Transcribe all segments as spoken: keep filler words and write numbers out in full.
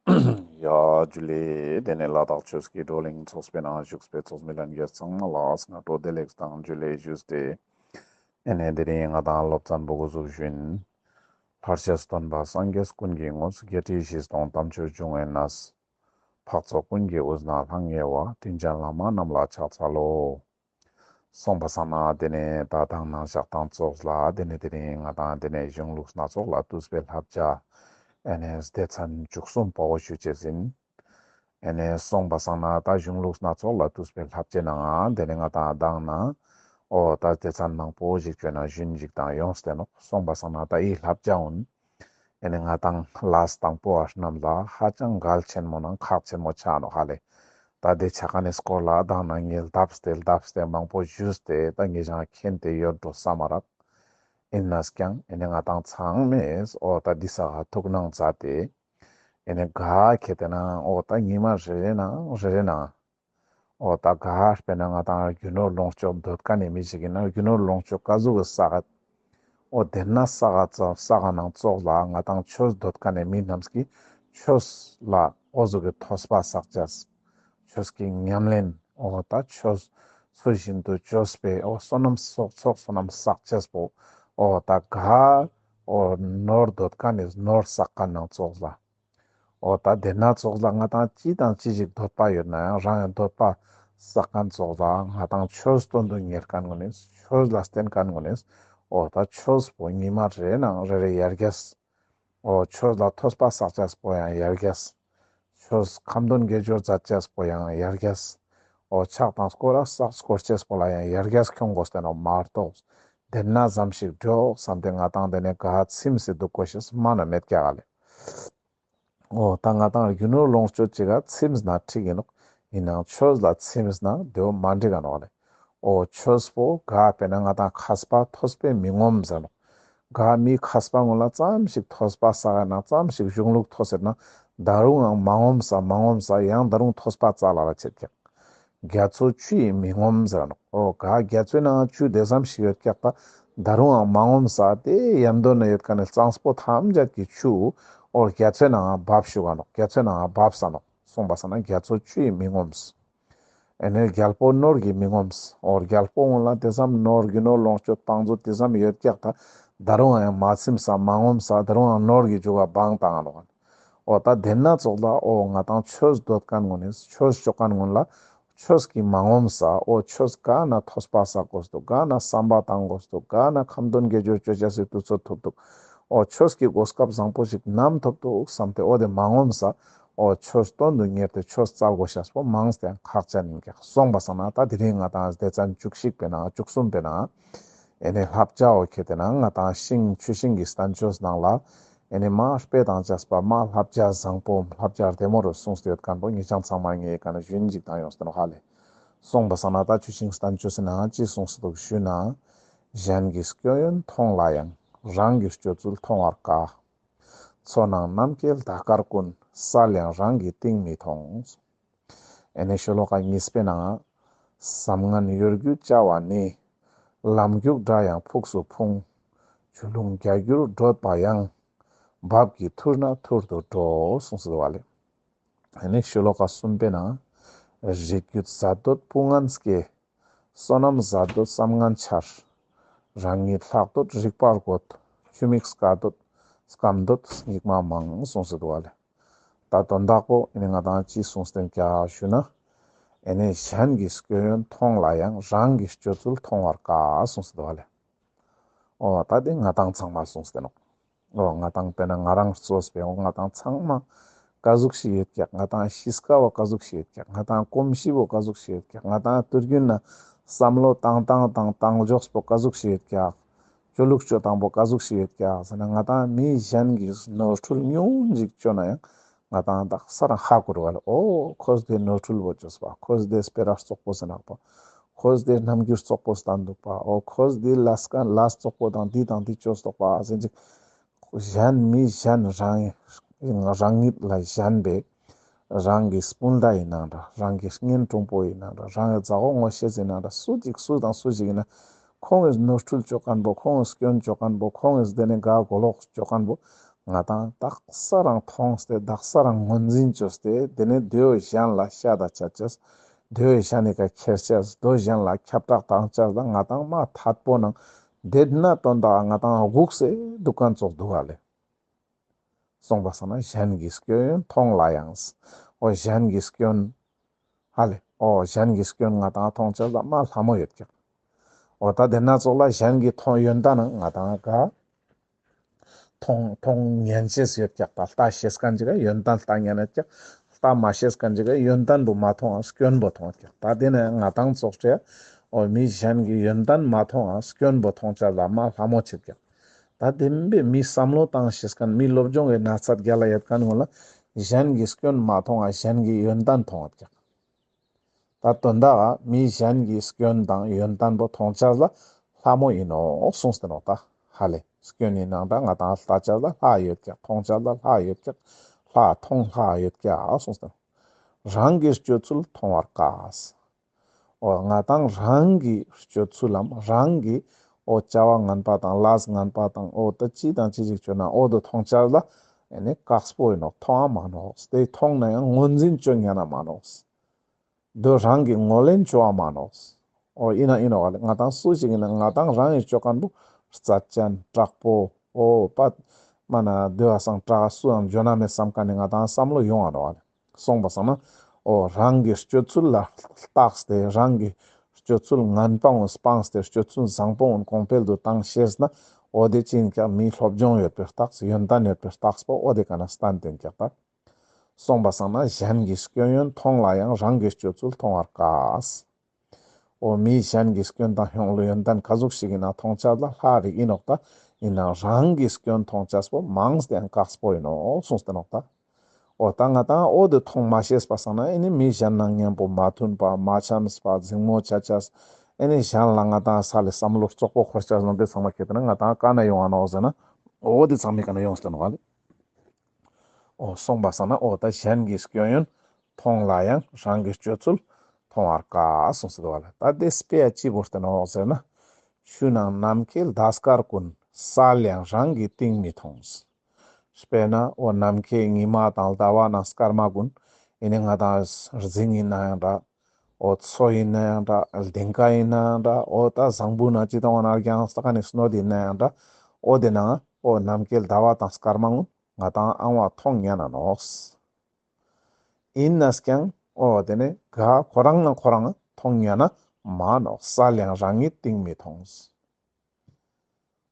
ཡ་ཇུ་ལེ། དེ་ནས་ལ་དྭགས་ཆོས་ཀྱི་བགྲོ་གླེང་ཚོགས་པའི་ནང་བཞུགས་པའི་ཚོགས་མི་ལྷན་རྒྱས་ཚང་མ་ལ་སྔ་དྲོ་བདེ་ལེགས་དང་ཇུ་ལེ་ཞུས་ཏེ། ཨེ་ནས་དེ་རིང་ང་དང་སློབ་ཚན་པོ་འགོ་ཚུགས་ཞུ་ཡིན། ལྷར་བཅས་སྟོན་པ་སངས་རྒྱས་ཀུན་གྱི་དངོས། བརྒྱད་ཁྲི་བཞི་སྟོང་དམ་ཆོས་འབྱུང་བའི་གནས། འཕགས་ཚོགས་ཀུན་གྱི་དབུས་ན་ལྷང་ངེ་བ། དྲིན་ཅན་བླ་མ་རྣམས་ལ་ཕྱག་འཚལ་ལོ། སོང་པ་སང་ན་དེ་ནས་ད་དང་ནང་ཞག་དང་ཙོགས་ལ་དེ་ནས་དེ་རིང་ང་དང་དེ་ནས་གཞུང་ལུགས་སྣ་ཚོགས་ལས་བཏུས་པའི་བསླབ་བྱ་ཨེ་ནས་སྡེ་ཚན་བཅུ་གསུམ་པོ་ཞུ་ཅེས་ཡིན། ཨེ་ནས་སོང་པ་སང་ན་ད་གཞུང་ལུགས་སྣ་ཚོགས་ལས་བཏུས་པའི་བསླབ་བྱའི་ནང་དེ་ནས་ང་དང་དང་ན་འོ་ད་སྡེ་ཚན་མང་པོ་ཞིག་བཅོས་ན་ཞུན་ཞིག་དང་ཡོངས་ཏེ་ནོག། སོང་པ་སང་ན་ད་འི་བསླབ་བྱའོ། ཨེ་ནས་ང་དང་ལས་དང་པོ་བ་རྣམས་ལ་ཧ་ཅང་གལ་ཆེན་མོ་ནང་ཁག་ཆེན་མོ་ཆ་ནོག་ཧ་ལེ། ད་དེ་ཆ་ཁན་ནི་སྐོར་ལ་དང་ན་ངས་ལྡབས་ཏེ་ལྡབས་ཏེ་མང་པོ་ཞུས་ཏེ་ད་ངས་ཀྱང་མཁྱེན་ཏེ་ཡོད་འགྲོ་བསམ་མ་རག། ཨིན་ནས་ཀྱང་ཨེ་ནས་ང་དང་ཚང་མས་འོ་ད་འདི་ས་ག་ཐུགས་སྣང་མཛད་དེ་ཨེ་ནས་ག་ཁེ་ཏེ་ན་འོ་ད་ཉི་མ་རེ་རེ་ནང་རེ་རེ་ནང་འོ་ད་ག་དཔེར་ན་ང་དང་རྒྱུ་ནོར་ལོངས་སྤྱོད་འདོད་ཁན་ནི་མི་ཞིག་ཨིན་ན་རྒྱུ་ནོར་ལོངས་སྤྱོད་ག་ཟུག་གི་བསགས་འོ་དེ་ན་བསགས་ཙ་བསགས་ནང་ཙོགས་ལ་ང་དང་ཆོས་འདོད་ཁན་ནི་མི་རྣམས་ཀྱིས་ཆོས་ལ་འོ་ཟུག་གི་ཐོས་པ་བསགས་ཅེས། ཆོས་ཀྱི་ཉམས་ལེན་འོ་ད་ཆོས་ཚུལ་བཞིན་དུ་བཅོས་པའི་འོ་བསོད་ནམས་ཚོགས་ཚོགས་བསོད་ནམས་བསགས་ཅེས་པོ་འོ་ད་ག་འོ་ནོར་འདོད་ཁན་ནི་ནོར་བསགས་ཁན་ནང་ཙོགས་ལ། འོ་ད་དེ་ན་ཙོགས་ལ་ང་དང་ཅི་དང་ཅི་ཞིག་འདོད་པ་ཡོད་ན་ཡང་རང་ཡང་འདོད་པ་བསགས་ཁན་ཙོགས་ལ་ང་དང་ཆོས་དོན་དུ་གཉེར་ཁན་ངོ་ནས་ཆོས་ལ་བརྟེན་ཁན་ངོ་ནས་འོ་ད་ཆོས་པོ་ཉི་མ་རེ་ནང་རེ་རེ་ཡར་རྒྱས། འོ་ཆོས་ལ་ཐོས་པ་བསགས་ཅེས་པོ་ཡང་ཡར་རྒྱས། ཆོས་ཁ་འདོན་དགེ་སྦྱོར་མཛད་ཅེས་པོ་ཡང་ཡར་རྒྱས། འོ་ཕྱག་དང་སྐོར་ར་བསགས་སྐོར་ཅེས་པོ་ལ་ཡང་ཡར་རྒྱས་ཁྱོང་དགོས་ཏེ་ནོག་མ་གཏོགས་དེ་ན་ཙམ་ཞིག་འགྲོ་བསམ་སྟེ་ང་དང་དེ་ནས་ག་ཚིམས་སེ་འདུག་དགོས་ཤེས་མ་ན་མེད་ཀྱག་ལེ། འོ་ད་ང་དང་རྒྱུ་ནོར་ལོངས་སྤྱོད་ཅིག་ག་ཚིམས་ན་འགྲིག་གི་ནོག། ཨིན་ནའང་ཆོས་ལ་ཚིམས་ན་དེ་བོ་མ་འགྲིག་ག་ནོག་ལེ། འོ་ཆོས་པོ་ག་དཔེར་ན་ང་དང་མཁས་པ་ཐོས་པས་མི་ངོམས་ཟེར་ནོག། ག་མི་མཁས་པ་ངོ་ལ་ཙམ་ཞིག་ཐོས་པ་བསགས་ན་ཙམ་ཞིག་གཞུང་ལུགས་ཐོས་ཟེར་ན་ད་རུང་ཡང་མ་ངོམས་ས་མ་ངོམས་ས་ཡང་ད་རུང་ཐོས་པ་རྩ་ལ་ར་ཆེད་ཀྱག། རྒྱ་མཚོ་ཆུ་ཡིས་མི་ངོམས་ཟེར་ནོག། འོ་ག་རྒྱ་མཚོའི་ནང་ཆུ་དེ་ཙམ་ཞིག་ཡོད་ཀྱག་ད་ད་རུང་ཡང་མ་ངོམས་ས་དེ་ཡམ་དོ་ན་ཡོད་ཁན་ནི་གཙང་པོ་ཐམས་ཅད་ཀྱི་ཆུ་འོ་རྒྱ་མཚོའི་ནང་འབབ་ཞུགས་ག་ནོག། རྒྱ་མཚོའི་ནང་འབབ་ས་ནོག། སོང་པ་སང་ན་རྒྱ་མཚོ་ཆུ་ཡིས་མི་ངོམས། ཨེ་ནས་རྒྱལ་པོ་ནོར་གྱིས་མི་ངོམས། འོ་རྒྱལ་པོ་ངོ་ལ་དེ་ཙམ་ནོར་རྒྱུ་ནོར་ལོངས་སྤྱོད་བང་མཛོད་དེ་ཙམ་ཡོད་ཀྱག་ད་ད་རུང་ཡང་མ་ཚིམས་ས་མ་ངོམས་ས་ད་རུང་ཡང་ནོར་གྱི་རྒྱུ་ག་བང་བཏང་ང་ནོག། འོ་ད་དེ་ན་ཙོགས་ལ་འོ་ང་དང་ཆོས་འདོད་ཁན་ངོ་ནས་ཆོས་ཅོ་ཁན་ངོ་ལ་ཆོས་ཀྱིས་མ་ངོམས་ས་འོ་ཆོས་ག་ན་ཐོས་པ་བསགས་དགོས་འདུག། ག་ན་བསམ་པ་བཏང་དགོས་འདུག། ག་ན་ཁ་འདོན་དགེ་སྦྱོར་ཅོ་ཅེས་སི་དུས་ཚོད་ཐོབ་འདུག། འོ་ཆོས་ཀྱི་གོ་སྐབས་བཟང་པོ་ཞིག་ནམ་ཐོབ་འདུག་བསམ་སྟེ་འོ་དེ་མ་ངོམས་ས་འོ་ཆོས་དོན་དུ་གཉེར་ཏེ་ཆོས་བཙལ་དགོས་ཤེས་པོ་མང་སྟེ་ཁག་ཅན་ཨིན་ཀྱག། སོང་པ་སང་ན་ད་དེ་རིང་ང་དང་སྡེ་ཚན་བཅུ་གཅིག་པའི་ནང་བཅུ་གསུམ་པའི་ནང་ཨེ་ནས་བསླབ་བྱ་འོ་ཁེ་ཏེ་ན་ང་དང་ཤིང་ཆུ་ཤིང་གི་བསྟན་བཅོས་ནང་ལ་ཨེ་ནས་མ་དཔེ་དང་བཅས་པ་མ་བསླབ་བྱ་བཟང་པོ་བསླབ་བྱ་བདེ་མོ་རུ་གསུངས་ཏེ་ཡོད་ཁན་པོ་ངེད་ཅག་ཚང་མ་ངེད་ཀ་ན་ཞུན་ཅིག་དང་ཡོངས་ཏེ་ནོག་ཧ་ལེ། སོང་པ་སང་ན་ད་ཆུ་ཤིང་བསྟན་བཅོས་སི་ནང་ཅི་གསུངས་སེ་འདུག་ཞུས་ན། གཞན་གྱི་སྐྱོན་ཡོན་མཐོང་ལ་ཡང་། རང་གི་སྤྱོད་ཚུལ་མཐོང་བར་དཀའ། མཚོ་ནང་ནམ་མཁའི་ཟླ་སྐར་ཀུན། གསལ་ཡང་རང་གི་གཏིང་མི་མཐོང་། ཨེ་ནས་ཤོ་ལོ་ཀ་གཉིས་པའི་ནང་། བསམ་ངན་གཡོ་སྒྱུ་བྱ་བ་ནི། ལམ་རྒྱུག་འདྲ་ཡང་ཕུགས་སུ་ཕུང་། ཆུ་ཀླུང་བརྒྱ་འགྱུར་བགྲོད་པ་ཡང་། འབབ་ཀྱིས་ཐུར་ན་ཐུར་དུ་འགྲོ། གསུངས་སེ་འདུག་པ་ལེ། ཨེ་ནས་ཤོ་ལོ་ཀ་གསུམ་པའི་ནང་། རིགས་རྒྱུད་ཟད་འདོད་སྤུ་ངན་སྐྱེ། བསོད་ནམས་ཟད་འདོད་བསམ་ངན་འཆར། རང་ཉིད་ལྷག་འདོད་རིག་པར་རྒོད། ཆུ་མིག་སྐམ་འདོད་སྐམ་འདོད་སྙིགས་མ་མང་། གསུངས་སེ་འདུག་པ་ལེ། ད་དོན་དག་པོ་ཨེ་ནས་ང་དང་ཅི་གསུངས་ཏེ་ཀྱག་ཞུ་ན། ཨེ་ནས་གཞན་གྱི་སྐྱོན་ཡོན་མཐོང་ལ་ཡང་རང་གི་སྤྱོད་ཚུལ་མཐོང་བར་དཀའ་གསུངས་སེ་འདུག་པ་ལེ། འོ་ད་དེ་ང་དང་ཚང་མ་གསུངས་ཏེ་ནོག། འོ་ང་དང་དཔེར་ན་ང་རང་གཙོས་པའི་འོ་ང་དང་ཚང་མ་ཀ་ཟུག་ཞིག་ཡོད་ཀྱག། ང་དང་གཤིས་ཀ་བོ་ཀ་ཟུག་ཞིག་ཡོད་ཀྱག། ང་དང་གོམས་གཤིས་བོ་ཀ་ཟུག་ཞིག་ཡོད་ཀྱག། ང་དང་དུས་རྒྱུན་ན་བསམ་བློ་བཏང་སྟངས་དང་བཏང་ཕྱོགས་པོ་ཀ་ཟུག་ཞིག་ཡོད་ཀྱག། སྤྱོད་ལུགས་སྤྱོད་སྟངས་པོ་ཀ་ཟུག་ཞིག་ཡོད་ཀྱག་ཟེར་ན་ང་དང་མི་གཞན་གྱིས་ནོར་འཁྲུལ་ཉུང་ངུ་ཞིག་བཅོས་ན་ཡང་ང་དང་དག་ས་རང་ཧ་གོ་རུ་བ་ལེ། འོ་ཁོས་དེ་ནོར་འཁྲུལ་བོ་བཅོས་པ། ཁོས་དེ་སྤེ་ར་བཙོག་པོ་ཟེར་ནག་པ། ཁོས་དེ་རྣམ་འགྱུར་བཙོག་པོ་སྟན་འདུག་པ། འོ་ཁོས་དེ་ལས་ཀ་ལས་བཙོག་པོ་དང་འདི་དང་འདི་བཅོས་འདུག་པ་ཟེར་ཅིག། གཞན་མི་གཞན་རང་རང་ཉིད་ལ་གཞན་པའི་རང་གི་སྤུན་ཟླ་ཡིན་ནའང་འདྲ། རང་གི་གཉེན་དྲུང་པོ་ཡིན་ནའང་འདྲ། རང་གི་མཛའ་བོ་ངོ་ཤེས་ཡིན་ནའང་འདྲ། སུ་ཅིག་སུ་དང་སུ་ཞིག་ཡིན་ན་ཁོང་གིས་ནོར་འཁྲུལ་བཅོ་མཁན་པོ། ཁོང་གིས་སྐྱོན་བཅོ་མཁན་པོ། ཁོང་གིས་དེ་ནས་ག་གོ་ལོག་བཅོ་མཁན་པོ། ང་ཏང་དག་ས་རང་མཐོང་སྟེ་དག་ས་རང་ངོས་འཛིན་བཅོས་ཏེ་དེ་ནས་དེའོ་གཞན་ལ་ཤ་ད་ཆ་ཅེས། དེའོ་གཞན་ནི་ཀ་ཁྱེར་ཅེས། དེའོ་གཞན་ལ་ཁྱབ་བསྒྲགས་བཏང་ཅེས་ལ་ང་ཏང་མ་ཐད་པོ་ནང་དེ་ན་དོན་དག་ང་ཏང་སྒུག་སེ་འདུག་མཁན་ཙོགས་འདུག་ག་ལེ། སོང་པ་སང་ན་གཞན་གྱི་སྐྱོན་ཡོན་མཐོང་ལ་ཡང་། འོ་གཞན་གྱི་སྐྱོན། ཧ་ལེ། འོ་གཞན་གྱི་སྐྱོན་ང་ཏང་མཐོང་ཅེས་ལ་མ་ལྷ་མོ་ཡོད་ཀྱག། འོ་ད་དེ་ན་ཙོགས་ལ་གཞན་གྱི་མཐོང་ཡོན་ཏན་ང་ཏང་ག་མཐོང་མཐོང་ཉན་ཅེས་ཡོད་ཀྱག། ད་ལྟ་ཤེས་མཁན་ཅིག་ག་ཡོན་ཏན་ལྟ་ཉན་ཡོད་ཀྱག། ལྟ་མ་ཤེས་མཁན་ཅིག་ག་ཡོན་ཏན་པོ་མ་མཐོང་ང་སྐྱོན་པོ་མཐོང་ཀྱག། ད་དེ་ནས་ང་ཏང་ཙོགས་ཅེ་འོ་མི་གཞན་གྱི་ཡོན་ཏན་མ་མཐོང་ང་སྐྱོན་པོ་མཐོང་ཅེས་ལ་མ་ལྷ་མོ་ཆེད་ཀྱག། ད་དེ་མིན་པའི་མི་བསམ་བློ་བཏང་ཤེས་མཁན་མི་སློབ་སྦྱོང་གི་ན་ཚ་རྒྱལ་ལ་ཡོད་མཁན་ངོ་ལ་གཞན་གྱི་སྐྱོན་མ་མཐོང་ང་གཞན་གྱི་ཡོན་ཏན་མཐོང་ཡོད་ཀྱག། ད་དོན་དག་མི་གཞན་གྱི་སྐྱོན་དང་ཡོན་ཏན་པོ་མཐོང་ཅེས་ལ་ལྷ་མོ་ཡིན་ནོག་གསུངས་ཏེ་ནོག། ད་ཧ་ལེ་སྐྱོན་ཡིན་ནའང་ད་ང་ཏང་ལྟ་ཅེས་ལ་ལྷ་ཡོད་ཀྱག། མཐོང་ཅེས་ལ་ལྷ་ཡོད་ཀྱག། ལྷ་མཐོང་ལྷ་ཡོད་ཀྱག་གསུངས་ཏེ་ནོག། རང་གི་སྤྱོད་ཚུལ་མཐོང་བར་དཀའ། འོ་ང་ཏང་རང་གི་སྤྱོད་ཚུལ་ལམ་རང་གི་འོ་བྱ་བ་ངན་པ་དང་ལས་ངན་པ་དང་འོ་ད་ཅི་དང་ཅི་ཞིག་བཅོ་ན་འོ་དེ་མཐོང་ཅེས་ལ་ཨེ་ནི་དཀགས་པོ་ཡིན་ནོག། མཐོང་ང་མ་ནོག། དེ་མཐོང་ན་ཡང་ངོས་འཛིན་བཅོ་ཉན་ན་མ་ནོག། དེ་རང་གི་ངོས་ལེན་བཅོ་བ་མ་ནོག། འོ་ཡིན་ན་ཡིན་ནོག་ལེ། ང་ཏང་སུ་ཞིག་ཡིན་ན་ང་ཏང་རང་གི་བཅོ་མཁན་པོ་རྩ་ཅན་དྲག་པོ་འོ་པ་མ་ན་དེ་བ་སང་དྲག་སུའང་འཇོན་ན་མེད་བསམ་མཁན་ནི་ང་ཏང་བསམ་བློ་ཡོང་ང་ནོག་ལེ། སོང་པ་སང་ན་འོ་རང་གི་སྤྱོད་ཚུལ་ལ་བརྟགས་ཏེ་རང་གི་སྤྱོད་ཚུལ་ངན་པ་ངོ་སྤངས་ཏེ་སྤྱོད་ཚུལ་བཟང་པོ་ངོ་གོང་འཕེལ་དུ་བཏང་ཤེས་ན་འོ་དེ་ཅི་ཡིན་ཀྱག་མི་སློབ་སྦྱོང་ཡོད་པའི་རྟགས་ཡོན་ཏན་ཡོད་པའི་རྟགས་པོ་འོ་དེ་ཀ་ན་སྟན་ཏེ་ཡིན་ཀྱག་ད། སོང་པ་སང་ན་གཞན་གྱི་སྐྱོན་ཡོན་མཐོང་ལ་ཡང་རང་གི་སྤྱོད་ཚུལ་མཐོང་བར་དཀའ། འོ་མི་གཞན་གྱི་སྐྱོན་དང་ཡོན་ཏན་ག་ཟུག་ཞིག་ཡིན་ན་མཐོང་ཅེས་ལ་ལྷ་རིག་ཡིན་ནོག། ད་ཡིན་ནའང་རང་གི་སྐྱོན་མཐོང་ཅེས་པོ་མང་སྟེ་ཡང་དཀགས་པོ་ཡིན་ནོག་གསུངས་ཏེ་ནོག། ད་འོ་ད་ང་ཏང་འོ་དེ་མཐོང་མ་ཤེས་པ་སང་ན་ཨེ་ནི་མི་གཞན་ནང་མཉམ་པོ་མ་མཐུན་པ་མ་འཆམས་པ་འཛིང་མོ་ཆ་ཅེས་ཨེ་ནི་གཞན་ལ་ང་ཏང་ས་ལེ་བསམ་བློ་རྩོག་པོ་འཁོར་ཅེས་ལོ་དེ་ཚང་མ་ཁྱེར་ཏེ་ན་ང་ཏང་ག་ན་ཡོང་ང་ནོག་ཟེར་ན་འོ་དེ་ཚང་མའི་ཀ་ན་ཡོངས་ཏེ་ནོག་ལེ། འོ་སོང་པ་སང་ན་འོ་ད་གཞན་གྱི་སྐྱོན་ཡོན་མཐོང་ལ་ཡང་རང་གི་སྤྱོད་ཚུལ་མཐོང་བར་དཀའ་གསུངས་ཏེ་འདུག་ལེ། ད་དེ་དཔེ་ཡ་ཅི་བོར་ཏེ་ནོག་ཟེར་ན། ཆུ་ནང་ནམ་མཁའི་ཟླ་སྐར་ཀུན། གསལ་ཡང་རང་གི་སྟེང་མི་མཐོང་། དཔེར་ན་འོ་ནམ་མཁའི་ཉི་མ་དང་ཟླ་བ་ནང་སྐར་མ་ཀུན་ཨེ་ནི་ང་ཏང་རྫིང་ཡིན་ན་ཡང་འདྲ། འོ་མཚོ་ཡིན་ན་ཡང་འདྲ། ལྡིང་ཀ་ཡིན་ན་ཡང་འདྲ། འོ་ད་བཟང་པོ་ན་ཅི་དང་འོ་ན་རྒྱང་ས་ཀ་ནས་སྣོད་ཡིན་ན་ཡང་འདྲ། འོ་དེ་ནང་འོ་ནམ་མཁའི་ཟླ་བ་དང་སྐར་མ་ཀུན་ང་ཏང་ཨང་བ་མཐོང་ཉན་ན་ནོག། ཡིན་ནས་ཀྱང་འོ་དེ་ནས་ག་ཁོ་རང་ན་ཁོ་རང་མཐོང་ཉན་ན་མ་ནོག། གསལ་ཡང་རང་གི་སྟེང་མི་མཐོང་།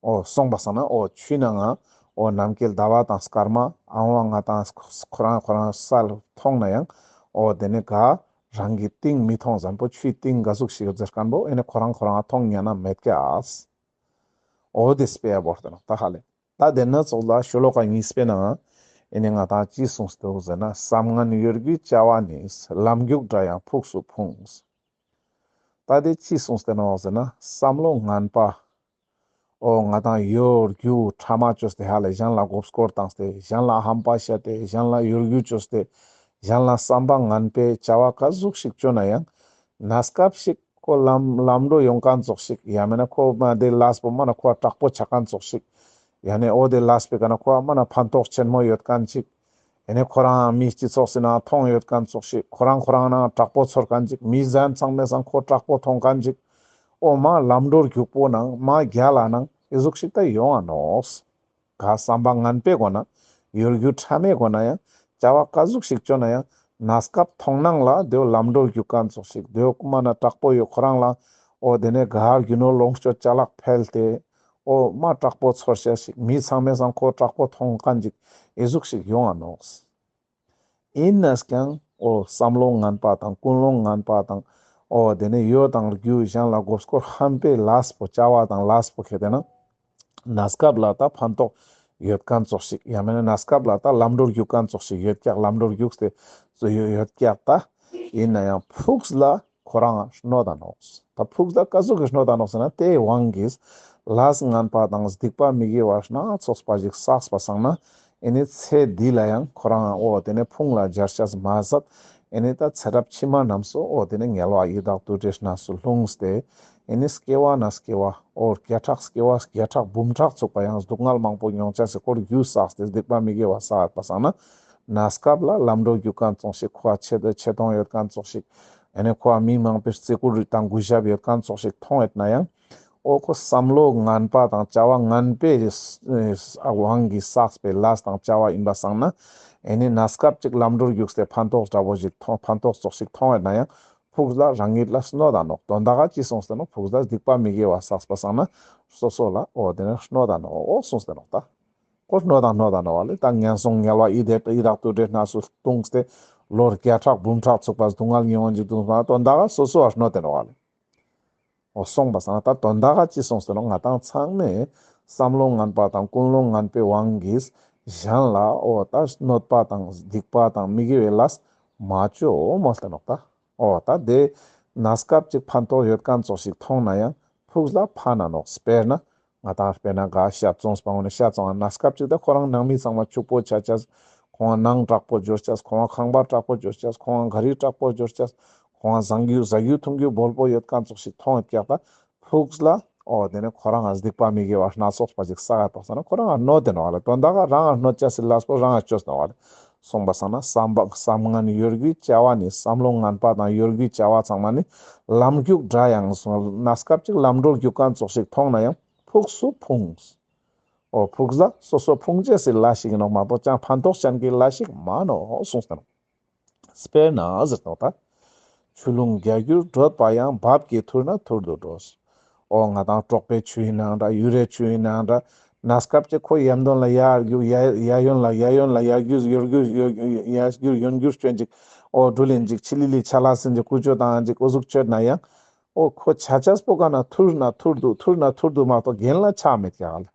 འོ་སོང་པ་སང་ན་འོ་ཆུའི་ནང་ང་འོ་ནམ་མཁའི་ཟླ་བ་དང་སྐར་མ་ཨང་བ་ང་ཏང་ཁོ་རང་ཁོ་རང་གསལ་མཐོང་ན་ཡང་འོ་དེ་ནས་ག་རང་གི་སྟེང་མི་མཐོང་ཟེར་མཁན་པོ་ཆུའི་སྟེང་ག་ཟུག་ཞིག་ཡོད་ཟེར་མཁན་པོ་ཨེ་ནི་ཁོ་རང་ཁོ་རང་མཐོང་ཉན་ན་མེད་ཀྱག། འོ་དེ་དཔེ་ཡ་བོར་ཏེ་ནོག། ད་ཧ་ལེ། ད་དེ་ན་ཙོགས་ལ་ཤོ་ལོ་ཀ་གཉིས་པའི་ནང་ཨེ་ནི་ང་ཏང་ཅི་གསུངས་ཏེ་འདུག་ཟེར་ན། བསམ་ངན་གཡོ་སྒྱུའི་བྱ་བ་ནི། ལམ་རྒྱུག་འདྲ་ཡང་ཕུགས་སུ་ཕུང་། ད་དེ་ཅི་གསུངས་ཏེ་ནོག་ཟེར་ན་བསམ་བློ་ངན་པ། འོ་ང་ཏང་གཡོ་སྒྱུ་ཕྲ་མ་བཅོས་ཏེ་ཧ་ལེ་གཞན་ལ་མགོ་སྐོར་བཏང་སྟེ་གཞན་ལ་ཧམ་པ་བཤད་དེ་གཞན་ལ་གཡོ་སྒྱུ་བཅོས་ཏེ་གཞན་ལ་བསམ་པ་ངན་པའི་བྱ་བ་ག་ཟུག་ཞིག་བཅོ་ན་ཡང་གནས་སྐབས་ཤིག་ཁོ་ལམ་ལམ་འགྲོ་ཡོང་མཁན་ཙོགས་ཤིག་ཡང་མེད་ན་ཁོ་མ་དེ་ལས་པོ་མ་ན་ཁོ་དྲག་པོ་ཆ་མཁན་ཙོགས་ཤིག་ཡང་ན་འོ་དེ་ལས་པའི་ཀ་ན་ཁོ་མ་ན་ཕན་ཐོགས་ཆེན་མོ་ཡོད་མཁན་ཅིག་ཡང་ན་ཁོ་རང་མི་སྤྱི་ཚོགས་སི་ནང་མཐོང་ཡོད་མཁན་ཙོགས་ཤིག་ཁོ་རང་ཁོ་རང་ནང་དྲག་པོ་ཚོར་མཁན་ཅིག་མི་གཞན་ཚང་མའི་སང་ཁོ་དྲག་པོ་མཐོང་མཁན་ཅིག་འོ་མ་ལམ་འགྲོ་རྒྱུག་པོ་ནང་མ་རྒྱལ་ལ་ནང་ཨེ་ཟུག་ཤིག་ད་ཡོང་ང་ནོག། ག་བསམ་པ་ངན་པའི་སྒོ་ན་གཡོ་སྒྱུ་ཕྲ་མའི་སྒོ་ན་ཡང་བྱ་བ་ག་ཟུག་ཞིག་བཅོ་ན་ཡང་གནས་སྐབས་མཐོང་སྣང་ལ་དེའོ་ལམ་འགྲོ་རྒྱུག་མཁན་ཙོགས་ཤིག་དེའོ་ཀུ་མ་ན་དྲག་པོ་ཡོད་ཁོ་རང་ལ་འོ་དེ་ནས་ག་རྒྱུ་ནོར་ལོངས་སྤྱོད་ཅ་ལག་འཕེལ་ཏེ་འོ་མ་དྲག་པོ་ཚོར་ཤེས་ཤིག་མི་ཚང་མའི་སང་ཁོ་དྲག་པོ་མཐོང་མཁན་ཅིག་ཨེ་ཟུག་ཞིག་ཡོང་ང་ནོག། ཡིན་ནས་ཀྱང་འོ་བསམ་བློ་ངན་པ་དང་ཀུན་སློང་ངན་པ་དང་འོ་དེ་ནས་གཡོ་དང་རྒྱུ་གཞན་ལ་མགོ་སྐོར་ཧམ་པའི་ལས་པོ་བྱ་བ་དང་ལས་པོ་ཁེ་དེ་ན་གནས་སྐབས་ལ་ད་ཕན་ཐོགས་ཡོད་མཁན་ཙོགས་ཤིག་ཡང་མེད་ན་གནས་སྐབས་ལ་ད་ལམ་འགྲོ་རྒྱུག་མཁན་ཙོགས་ཤིག་ཡོད་ཀྱག་ལམ་འགྲོ་རྒྱུག་སྟེ་ཡོད་ཀྱག་ད་ཡིན་ན་ཡང་ཕུགས་ལ་ཁོ་རང་གནོད་ད་ནོག། ད་ཕུགས་ལ་ག་ཟུག་གི་གནོད་ད་ནོག་ཟེར་ན་དེའི་དབང་གིས་ལས་ངན་པ་དང་སྡིག་པ་མི་དགེ་བ་སྣ་ཚོགས་པ་ཞིག་བསགས་པ་སང་ན་ཨེ་ནི་ཚེ་འདི་ལ་ཡང་ཁོ་རང་འོ་དེ་ནས་ཕུང་ལ་སྦྱར་ཤེས་མ་ཟད་ཨེ་ནི་ད་ཚེ་རབས་ཕྱི་མ་རྣམས་སུ་འོ་དེ་ནས་དམྱལ་བ་ཡི་དྭགས་དུད་འགྲོའི་གནས་སུ་ལྷུང་སྟེ་ ཨེ་ནི་སྐྱེ་བ་ན་སྐྱེ་བ་འོ་བརྒྱ་ཕྲག་སྐྱེ་བ་བརྒྱ་ཕྲག་འབུམ་ཕྲག་ཚུགས་པ་ཡང་སྡུག་བསྔལ་མང་པོ་མྱོང་ཆ་སི་ཁོར་རྒྱུ་བསགས་ཏེ་སྡིག་པ་མི་དགེ་བ་བསགས་པ་སང་ན་གནས་སྐབས་ལ་ལམ་འགྲོ་རྒྱུག་མཁན་ཙོགས་ཤིག་ཁོ་ཆེ་ཆེ་མཐོང་ཡོད་མཁན་ཙོགས་ཤིག་ཨེ་ནི་ཁོ་མི་མང་པོའི་བརྩི་བཀུར་དང་གུས་ཞབས་ཡོད་མཁན་ཙོགས་ཤིག་མཐོང་ཡོད་ན་ཡང་། འོ་ཁོ་བསམ་བློ་ངན་པ་དང་བྱ་བ་ངན་པའི་དབང་གིས་བསགས་པའི་ལས་དང་བྱ་བ་ཡིན་པ་སང་ན། ཨེ་ནི་གནས་སྐབས་ཅིག་ལམ་འགྲོར་རྒྱུགས་ཏེ་ཕན་ཐོགས་འདྲ་པོ་ཞིག་མཐོང་ཕན་ཐོགས་ཙོགས་ཤིག་མཐོང་ཡོད་ན་ཡང་། ཕུགས་ལ་རང་ཉིད་ལ་གནོད་ད་ནོག་དོན་དག་ག་ཅི་གསུངས་ཏེ་ནོག་ཕུགས་ལ་སྡིག་པ་མི་དགེ་བ་བསགས་པ་སང་ན་སོ་སོ་ལ་འོ་དེ་ནི་གནོད་ད་ནོག་འོ་གསུངས་ཏེ་ནོག་ད། ཁོ་གནོད་དང་གནོད་དང་ནོག་པ་ལེ། ད་ངན་སོང་དམྱལ་བ་ཡི་དྭགས་ཡི་དྭགས་དུད་འགྲོའི་གནས་སུ་ལྟུང་སྟེ་ལོ་བརྒྱ་ཕྲག་འབུམ་ཕྲག་ཚུགས་པ་སྡུག་བསྔལ་མྱོང་བ་ཅིག་ལྟུང་སོང་ན་དོན་དག་ག་སོ་སོ་ལ་གནོད་དེ་ནོག་པ་ལེ། འོ་སོང་པ་སང་ན་ད་དོན་དག་ག་ཅི་སོང་ཟེར་ནོག་ང་ཏང་ཚང་མས་བསམ་བློ་ངན་པ་དང་ཀུན་སློང་ངན་པའི་དབང་གིས་གཞན་ལ་འོ་ད་གནོད་པ་དང་སྡིག་པ་དང་མི་དགེ་བའི་ལས་མ་ཅོ་མོལ་ཏེ་ནོག་ད། འོ་ད་དེ་གནས་སྐབས་ཅིག་ཕན་ཐོགས་ཡོད་མཁན་ཙོགས་ཤིག་མཐོང་ན་ཡང་ཕུགས་ལ་ཕན་ན་ནོག་དཔེར་ན། ང་ཏང་དཔེར་ན་ག་ཤ་བཙོངས་པ་འོ་ན་ཤ་བཙོང་ང་གནས་སྐབས་ཅིག་ད་ཁོ་རང་ནང་མི་ཚང་མ་ཕྱུག་པོ་ཆ་ཅེས། ཁོང་ང་ནང་དྲག་པོ་འབྱོར་ཅེས། ཁོང་ང་ཁང་པ་དྲག་པོ་འབྱོར་ཅེས། ཁོང་ང་ག་རི་དྲག་པོ་འབྱོར་ཅེས། ཁོང་ང་ཟ་རྒྱུ་ཟ་རྒྱུ་འཐུང་རྒྱུ་སྦོལ་པོ་ཡོད་མཁན་ཙོགས་ཤིག་མཐོང་ཡོད་ཀྱག་ད། ཕུགས་ལ་འོ་དེ་ནི་ཁོ་རང་ང་སྡིག་པ་མི་དགེ་བ་སྣ་ཚོགས་པ་ཅིག་བསགས་ཡོད་པ་སང་ན་ཁོ་རང་ང་གནོད་དེ་ནོག་པ་ལེ། དོན་དག་ག་རང་ང་གནོད་ཅེས་སི་ལས་པོ་རང་ང་ཅོས་ནོག་པ་ལེ། སོང་པ་སང་ན་བསམ་པ་བསམ་ངན་གཡོ་སྒྱུའི་བྱ་བ་ནི་བསམ་བློ་ངན་པ་དང་གཡོ་སྒྱུའི་བྱ་བ་ཚང་མ་ནི་ལམ་རྒྱུག་འདྲ་ཡང་གསུངས། གནས་སྐབས་ཅིག་ལམ་འགྲོར་རྒྱུག་མཁན་ཙོགས་ཤིག་མཐོང་ན་ཡང་ཕུགས་སུ་ཕུང་། འོ་ཕུགས་ལ་སོ་སོ་ཕུང་ཅེས་སི་ལས་ཤིག་ཡིན་ནོག་མ་གཏོགས་ཅང་ཕན་ཐོགས་ཅན་གྱི་ལས་ཤིག་མ་ནོག་གསུངས་ཏེ་ནོག་དཔེར་ན་ཟེར་ཏེ་ནོག་ད། ཆུ་ཀླུང་རྒྱ་རྒྱུར་བགྲོད་པ་ཡང་། འབབ་ཀྱིས་ཐུར་ན་ཐུར་དུ་འགྲོ། འོ་ང་ཏང་གྲོག་པའི་ཆུ་ཡིན་ནའང་འདྲ་གཡུ་རལ་ཆུ་ཡིན་ནའང་འདྲ། གནས་སྐབས་ཅིག་ཁོ་ཡམ་དོན་ལ་ཡར་རྒྱུག་ཡ་ཡ་ཡོན་ལ་ཡ་ཡོན་ལ་ཡར་རྒྱུག་ཡོར་རྒྱུག་ཡ་རྒྱུག་ཡོན་རྒྱུག་སྐྱོན་ཅིག་འོ་འགྲུལ་ཡིན་ཅིག་ཆི་ལི་ལི་ཆ་ལ་སིན་ཅིག་ཀུ་ཅོ་དང་ཅིག་འོ་ཟུག་ཆོད་ན་ཡང་། འོ་ཁོ་ཆ་ཆེས་པོ་ག་ན་ཐུར་ན་ཐུར་དུ་ཐུར་ན་ཐུར་དུ་མ་གཏོགས་གྱེན་ལ་ཆ་མེད་ཀྱག་ལེ།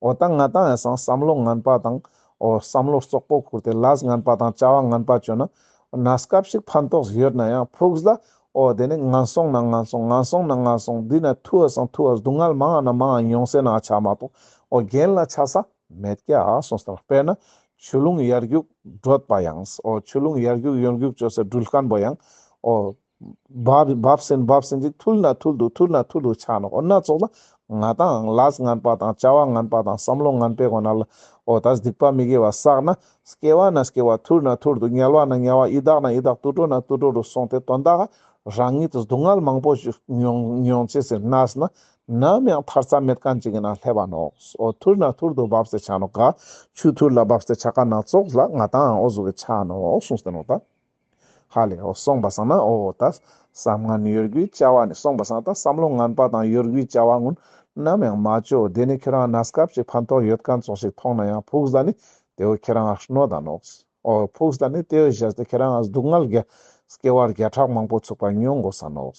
འོ་ད་ང་ཏང་ཡང་སང་བསམ་བློ་ངན་པ་དང་འོ་བསམ་བློ་རྩོག་པོ་ཁུར་ཏེ་ལས་ངན་པ་དང་བྱ་བ་ངན་པ་ཅོ་ན་གནས་སྐབས་ཤིག་ཕན་ཐོགས་ཡོད་ན་ཡང་ཕུགས་ལ་འོ་དེ་ནི་ངན་སོང་ན་ངན་སོང་ངན་སོང་ན་ངན་སོང་འདི་ན་ཐུ་བ་སང་ཐུ་བ་སྡུག་བསྔལ་མང་ང་ན་མང་ང་མྱོང་སེ་ན་ཆ་མ་གཏོགས་འོ་གྱེན་ལ་ཆ་ས་མེད་ཀྱག་གསུངས་ཏེ་ནོག་དཔེར་ན་ཆུ་ཀླུང་ཡར་རྒྱུག་བགྲོད་པ་ཡང་འོ་ཆུ་ཀླུང་ཡར་རྒྱུག་ཡོར་རྒྱུག་ཅོ་སེ་འགྲུལ་མཁན་པོ་ཡང་འོ། བབ་བབ་སེན་བབ་སེན་ཅིག་ཐུར་ན་ཐུར་དུ་ཐུར་ན་ཐུར་དུ་ཆ་ནོག་འོ་ན་ཙོགས་ལ་ང་ཏང་ལས་ངན་པ་དང་བྱ་བ་ངན་པ་དང་བསམ་བློ་ངན་པའི་སྒོ་ནས་ལ་འོ་ད་སྡིག་པ་མི་དགེ་བ་བསགས་ན་སྐྱེ་བ་ན་སྐྱེ་བ་ཐུར་ན་ཐུར་དུ་དམྱལ་བ་ན་དམྱལ་བ་ཡི་དྭགས་ན་ཡི་དྭགས་དུད་འགྲོ་ན་དུད་འགྲོ་རུ་སོང་སྟེ་དོན་དག་རང་ཉིད་དུ་སྡུག་བསྔལ་མང་པོ་ཞིག་མྱོང་མྱོང་ཅེས་སི་གནས་ན་ནམ་ཡང་ཐར་ས་མེད་མཁན་ཅིག་གི་ནང་སླེབས་པ་ནོག་འོ་ཐུར་ན་ཐུར་དུ་བབས་ཏེ་ཆ་ནོག་ག་ཆུ་ཐུར་ལ་བབས་ཏེ་ཆ་མཁན་ན་ཙོགས་ལ་ང་ཏང་འོ་ཟུག་གི་ཆ་ནོག་གསུངས་ཏེ་ནོག་ད། ཧ་ལེ། འོ་སོང་པ་སང་ན་འོ་ད་བསམ་ངན་གཡོ་སྒྱུའི་བྱ་བ་ནི་སོང་པ་སང་ད་བསམ་བློ་ངན་པ་དང་གཡོ་སྒྱུའི་བྱ་བ་ཀུན་ནམ་ཡང་མ་ཅོ། དེ་ནི་ཁྱེད་རང་གནས་སྐབས་ཤིག་ཕན་ཐོགས་ཡོད་མཁན་ཙོགས་ཤིག་མཐོང་ན་ཡང་ཕུགས་ལ་ནི་དེ་བོ་ཁྱེད་རང་གནོད་ད་ནོག་འོ་ཕུགས་ལ་ནི་དེ་བོ་བཞག་སྟེ་ཁྱེད་རང་སྡུག་བསྔལ་བརྒྱ་སྐྱེ་བ་བརྒྱ་ཕྲག་མང་པོ་ཚུགས་པ་མྱོང་དགོས་ས་ནོག་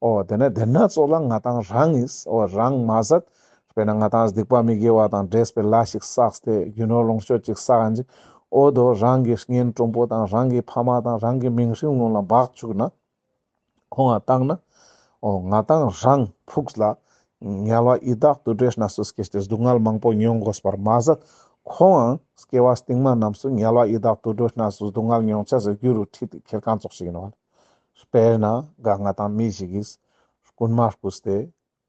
འོ་དེ་ནས་དེ་ན་ཙོགས་ལ་ང་ཏང་རང་ངིས་འོ་རང་མ་ཟད་དཔེར་ན་ང་ཏང་སྡིག་པ་མི་དགེ་བ་དང་འདྲེས་པའི་ལས་ཤིག་བསགས་ཏེ་རྒྱུ་ནོར་ལོངས་སྤྱོད་ཅིག་བསགས་ཡིན་ཅིག་འོ་དོ་རང་གི་གཉེན་དྲུང་པོ་དང་རང་གི་ཕ་མ་དང་རང་གི་མིང་སྲིང་ལུང་ལ་འབག་བཅུག་ན་ཁོང་ང་བཏང་ན་འོ་ང་ཏང་རང་ཕུགས་ལ་དམྱལ་བ་ཡི་དྭགས་དུད་འགྲོའི་གནས་སུ་སྐྱེས་ཏེ་སྡུག་བསྔལ་མང་པོ་མྱོང་དགོས་པར་མ་ཟད་ཁོང་ངང་སྐྱེ་བ་སྟིང་མ་རྣམས་སུ་དམྱལ་བ་ཡི་དྭགས་དུད་འགྲོའི་གནས་སུ་སྡུག་བསྔལ་མྱོང་ཆ་ཟེར་རྒྱུ་རུ་ཁྲིད་དེ་ཁྱེར་མཁན་ཙོགས་ཤིག་ཡིན་ནོག་དཔེར་ན་ག་ང་ཏང་མི་ཞིག་གིས་རྐུན་མ་རྐུས་ཏེ་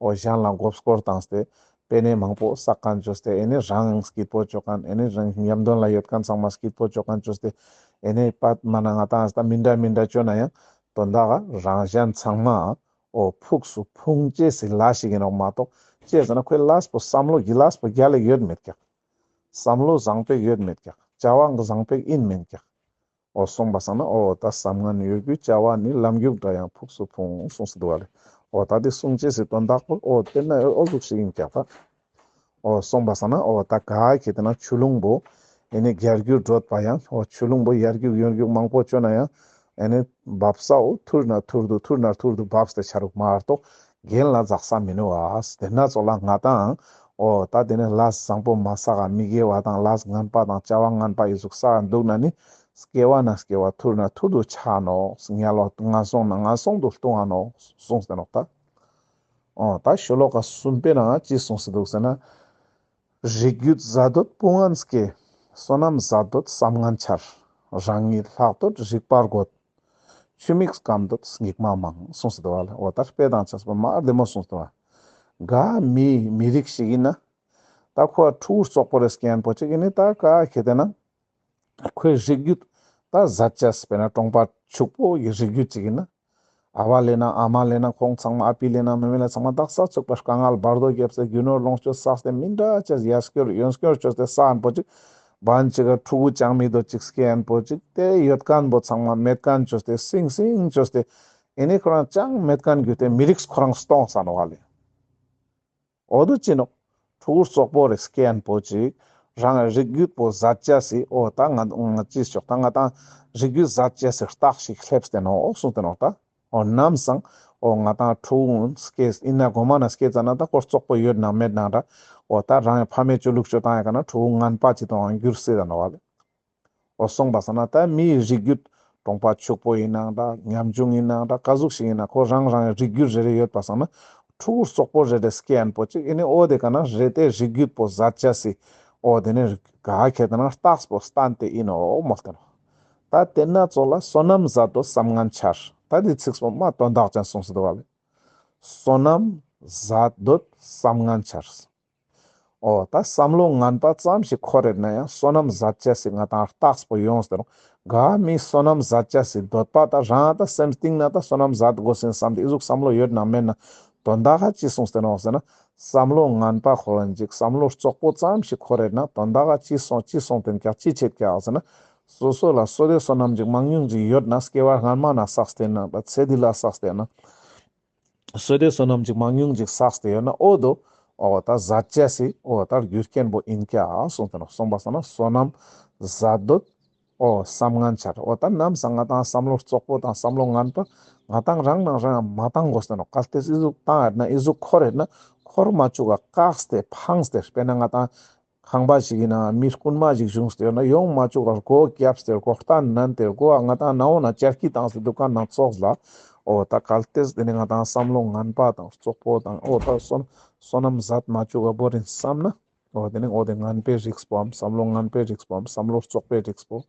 འོ་གཞན་ལ་མགོ་སྐོར་བཏང་སྟེ་པེ་ནེ་མང་པོ་བསགས་མཁན་བཅོས་ཏེ་ཨེ་ནི་རང་སྐྱིད་པོ་བཅོ་མཁན་ཨེ་ནི་རང་ཉམས་དོན་ལ་ཡོད་མཁན་ཚང་མ་སྐྱིད་པོ་བཅོ་མཁན་བཅོས་ཏེ་ཨེ་ནི་པད་མ་ན་ང་ཏང་ཨ་སྟ་མི་འདྲ་མི་འདྲ་བཅོ་ན་ཡང་དོན་དག་ག་རང་གཞན་ཚང་མ་འོ་ཕུགས་སུ་ཕུང་ཅེས་སི་ལས་ཤིག་ཡིན་ནོག་མ་གཏོགས་ཅི་ཟེར་ན་ཁོའི་ལས་པོ་བསམ་བློ་གི་ལས་པོ་རྒྱལ་ལ་ཡོད་མེད་ཀྱག་བསམ་བློ་བཟང་པོ་ཡོད་མེད་ཀྱག་བྱ་བ་བཟང་པོ་ཡིན་མེད་ཀྱག་འོ་སོང་པ་སང་ན་འོ་ད་བསམ་ངན་གཡོ་སྒྱུའི་བྱ་བ་ནི་ལམ་རྒྱུག་འདྲ་ཡང་ཕུགས་སུ་ཕུང་གསུངས་སུ་འདུག་བ་ལེ། འོ་ད་དེ་གསུང་ཅེས་སི་དོན་དག་པོ་འོ་དེ་ན་འོ་ཟུག་ཞིག་ཡིན་ཀྱག་ད། འོ་སོང་པ་སང་ན་འོ་ད་ག་ཁེ་ཏེ་ན་ཆུ་ཀླུང་པོ་ཨེ་ནི་རྒྱ་རྒྱུར་བགྲོད་པ་ཡང་འོ་ཆུ་ཀླུང་པོ་ཡར་རྒྱུག་ཡོར་རྒྱུག་མང་པོ་བཅོ་ན་ཡང་ཨེ་ནི་བབས་ས་འོ་ཐུར་ན་ཐུར་དུ་ཐུར་ན་ཐུར་དུ་བབས་ཏེ་ཆ་རུག་མ་གཏོགས་གྱེན་ལ་འཛེགས་ས་མི་ནུག་ཨ། དེ་ན་ཙོགས་ལ་ང་ཏང་འོ་ད་དེ་ནི་ལས་བཟང་པོ་མ་བསགས་མི་དགེ་བ་དང་ལས་ངན་པ་དང་བྱ་བ་ངན་པ་ཡི་ཟུག་བསགས་འདུག་ན་ནི་སྐྱེ་བ་ན་སྐྱེ་བ་ཐུར་ན་ཐུར་དུ་ཆ་ནོག་དམྱལ་བ་ངན་སོང་ན་ངན་སོང་དུ་ལྟུང་ང་ནོག་གསུངས་ཏེ་ནོག་ད། འོ་ད་ཤོ་ལོ་ཀ་གསུམ་པའི་ནང་ཅི་གསུངས་སེ་འདུག་ཟེར་ན། རིགས་རྒྱུད་ཟད་འདོད་དཔུང་ངན་སྐྱེ། བསོད་ནམས་ཟད་འདོད་བསམ་ངན་འཆར། རང་ཉིད་ལྷག་འདོད་རིག་པར་རྒོད། ཆུ་མིག་སྐམ་འདོད་སྙིགས་མ་མང་གསུངས་སེ་འདུག་བ་ལེ། འོ་ད་དཔེ་དང་ཆ་སོགས་མ་བདེ་མོ་གསུངས་སེ་འདུག་བ། ག་མི་མི་རིགས་ཤིག་ཡིན་ན། ད་ཁོ་ཕྲུ་གུ་རྩོག་པོ་རེ་སྐྱེན་པོ་ཅིག་ཡིན་ནི་ད་ག་ཁེ་ཏེ་ན། ཁོའི་རིགས་རྒྱུད་ད་ཟད་ཅེས་སི་དཔེར་ན་གྲོང་པ་ཕྱུག་པོ་ཡི་རིགས་རྒྱུད་ཅིག་ཡིན་ན། ཨ་བ་ལེ་ན་ཨ་མ་ལེ་ན་ཁོང་ཚང་མ་ཨ་པི་ལེ་ན་མེ་མེ་ལེ་ཚང་མ་དག་ས་ཚུགས་པ་དཀའ་ངལ་བར་དོ་རྒྱབ་སྟེ་རྒྱུ་ནོར་ལོངས་སྤྱོད་བསགས་ཏེ་མི་འདྲ་ཅེས་ཡར་སྐྱོར་ཡོན་སྐྱོར་བཅོས་ཏེ་ས་ཨན་པོ་ཅིག་བན་ཅིག་ག་ཕྲུ་གུ་ཅང་མི་དོ་ཅིག་སྐྱེན་པོ་ཅིག་དེ་ཡོད་མཁན་པོ་ཚང་མ་མེད་མཁན་བཅོས་ཏེ་སིང་སིང་བཅོས་ཏེ་ཨེ་ནི་ཁོ་རང་ཅང་མེད་མཁན་རྒྱུ་དེ་མི་རིགས་ཁོ་རང་སྟོང་ས་ནོག་བ་ལེ། འོ་དོ་ཅི་ནོག་ཕྲུ་གུ་རྩོག་པོ་རེ་སྐྱེན་པོ་ཅིག་རང་རིགས་རྒྱུད་པོ་ཟད་ཅེས་སི་འོ་ད་ང་ང་ཅི་ཞོག་ད་ང་ཏང་རིགས་རྒྱུད་ཟད་ཅེས་སི་རྟགས་ཤིག་སླེབས་ཏེ་ནོག་འོ་གསུངས་ཏེ་ནོག་ད། འོ་ནམ་སང་འོ་ང་ཏང་ཕྲུ་གུ་སྐྱེས་ཡིན་ན་གོ་མ་ན་སྐྱེས་ཙ་ན་ད་ཁོ་རྩོག་པོ་ཡོད་ན་མེད་ན་འདྲ། འོ་ད་རང་ཕ་མའི་ཅོ་ལུགས་ཅོ་སྟངས་ཡ་ག་ན་ཕྲུ་གུ་ངན་པ་ཅིག་ཏང་འགྱུར་སྲིད་ད་ནོག་བ་ལེ། འོ་སོང་པ་སང་ན་ད་མིའི་རིགས་རྒྱུད་གྲོང་པ་ཕྱུག་པོ་ཡིན་ནའང་འདྲ་ཉམ་ཆུང་ཡིན་ནའང་འདྲ་ག་ཟུག་ཞིག་ཡིན་ན་ཁོ་རང་རང་རིགས་རྒྱུད་རེ་རེ་ཡོད་པ་སང་ན་ཕྲུ་གུ་རྩོག་པོ་རེ་རེ་སྐྱེན་པོ་ཅིག་ཨེ་ནི་འོ་དེ་ག་ན་རེ་དེ་རིགས་རྒྱུད་པོ་ཟད་ཅེས་སི་འོ་དེ་ནི་ག་ཁེ་ཏེ་ན་རྟགས་པོ་སྟན་ཏེ་ཡིན་ནོག་མོལ་ཏེ་ནོག་ད་དེ་ན་ཙོགས་ལ་བསོད་ནམས་ཟད་འདོད་བསམ་ངན་འཆར། ད་དེ་ཚིགས་པོ་མ་དོན་དག་ཅན་གསུངས་སེ་འདུག་བ་ལེ། བསོད་ནམས་ཟད་འདོད་བསམ་ངན་འཆར། འོ་ད་བསམ་བློ་ངན་པ་ཙམ་ཞིག་འཁོར་རེད་ན་ཡང་བསོད་ནམས་ཟད་ཅེས་སི་ང་ཏང་རྟགས་པོ་ཡོངས་ཏེ་རུང་། ག་མི་བསོད་ནམས་ཟད་ཅེས་སི་འདོད་པ་ད་རང་ད་སེམས་གཏིང་ན་ད་བསོད་ནམས་ཟད་དགོས་ཟིན་བསམ་སྟེ་ཨི་ཟུག་བསམ་བློ་ཡོད་ན་མེད་ན་དོན་དག་ག་ཅི་གསུངས་ཏེ་ནོག་ཟེར་ན། བསམ་བློ་ངན་པ་འཁོར་རེན་ཅིག་བསམ་བློ་རྩོག་པོ་ཙམ་ཞིག་འཁོར་རེད་ན་དོན་དག་ག་ཅི་གསུངས་ཅི་གསུངས་ཏེན་ཀྱག་ཅི་ཆེད་ཀྱག་ཟེར་ན། སོ་སོ་ལ་བསོད་བདེ་བསོད་ནམས་ཅིག་མང་ཉུང་ཅིག་ཡོད་ན་སྐྱེ་བ་སྔན་མ་ན་བསགས་ཏེ་ན་ད་ཚེ་འདི་ལ་བསགས་ཏེ་ན། བསོད་བདེ་བསོད་ནམས་ཅིག་མང་ཉུང་ཅིག་བསགས་ཏེ་ཡོད་ན་འོ་དོ། འོ་ད་ཟད་ཅེས་སི་འོ་ད་རྒྱུ་རྐྱེན་པོ་ཡིན་ཀྱག་གསུངས་ཏེ་ནོག་སོང་པ་སང་ན་བསོད་ནམས་ཟད་འདོད། འོ་བསམ་ངན་འཆར། འོ་ད་ནམ་སང་ང་ཏང་བསམ་བློ་རྩོག་པོ་དང་བསམ་བློ་ངན་པ་ང་ཏང་རང་ནང་རང་མ་བཏང་དགོས་ཏེ་ནོག་གལ་ཏེ་ཨི་ཟུག་བཏང་ཡོད་ན་ཨི་ཟུག་འཁོར་ཡོད་ན་འཁོར་མ་བཅུག་ག་བཀག་སྟེ་ཕངས་ཏེ་དཔེར་ན་ང་ཏང་ཁང་པ་ཞིག་ཡིན་ན་མི་རྐུན་མ་ཞིག་བྱུང་སྟེ་ཡོད་ན་ཡོང་མ་བཅུག་ག་སྒོ་བརྒྱབ་སྟེ་སྒོ་རྟ་མནན་ཏེ་སྒོ་ང་ཏང་ནང་འོ་ན་ཅར་ཀི་བཏང་སྟེ་འདུག་ག་ན་ཙོགས་ལ། འོ་ད་གལ་ཏེ་དེ་ནི་ང་ཏང་བསམ་བློ་ངན་པ་དང་རྩོག་པོ་དང་འོ་ད་བསོད་བསོད་ནམས་ཟད་མ་བཅུག་ག་བོར་ཡིན་བསམ་ན། འོ་དེ་ནི་འོ་དེ་ངན་པའི་རིགས་པོའམ་བསམ་བློ་ངན་པའི་རིགས་པོའམ་བསམ་བློ་རྩོག་པའི་རིགས་པོ།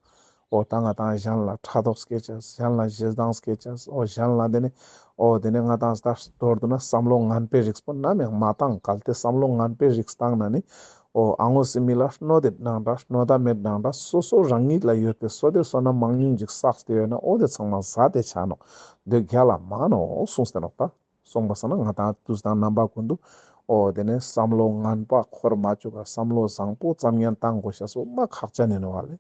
འོ་ད་ང་ཏང་གཞན་ལ་ཕྲག་དོག་སྐྱེ་ཅེས་གཞན་ལ་ཞེ་སྡང་སྐྱེ་ཅེས་འོ་གཞན་ལ་དེ་ནི་འོ་དེ་ནི་ང་ཏང་ད་མདོར་བསྡུ་ན་བསམ་བློ་ངན་པའི་རིགས་པོ་ནམ་ཡང་མ་བཏང་གལ་ཏེ་བསམ་བློ་ངན་པའི་རིགས་བཏང་ན་ནི་འོ་ཨ་ངོ་སི་མི་ལ་གནོད་དེ་ནང་འདྲ་གནོད་ད་མེད་ནང་འདྲ་སོ་སོ་རང་ཉིད་ལ་ཡོད་པའི་བསོད་བདེ་བསོད་ནམས་མང་ཉུང་ཅིག་བསགས་ཏེ་ཡོད་ན་འོ་དེ་ཚང་མ་ཟད་དེ་ཆ་ནོག་དེ་རྒྱ་ལ་མ་ནོག་གསུངས་ཏེ་ནོག་ད། སོང་པ་སང་ན་ང་ཏང་དུས་དང་རྣམ་པ་ཀུན་ཏུ་འོ་དེ་ནས་བསམ་བློ་ངན་པ་འཁོར་མ་བཅུག་ག་བསམ་བློ་བཟང་པོ་ཙམ་ཡང་བཏང་དགོས་ཤེས་པོ་མ་ཁག་ཅན་ཡིན་ནོག་བ་ལེ།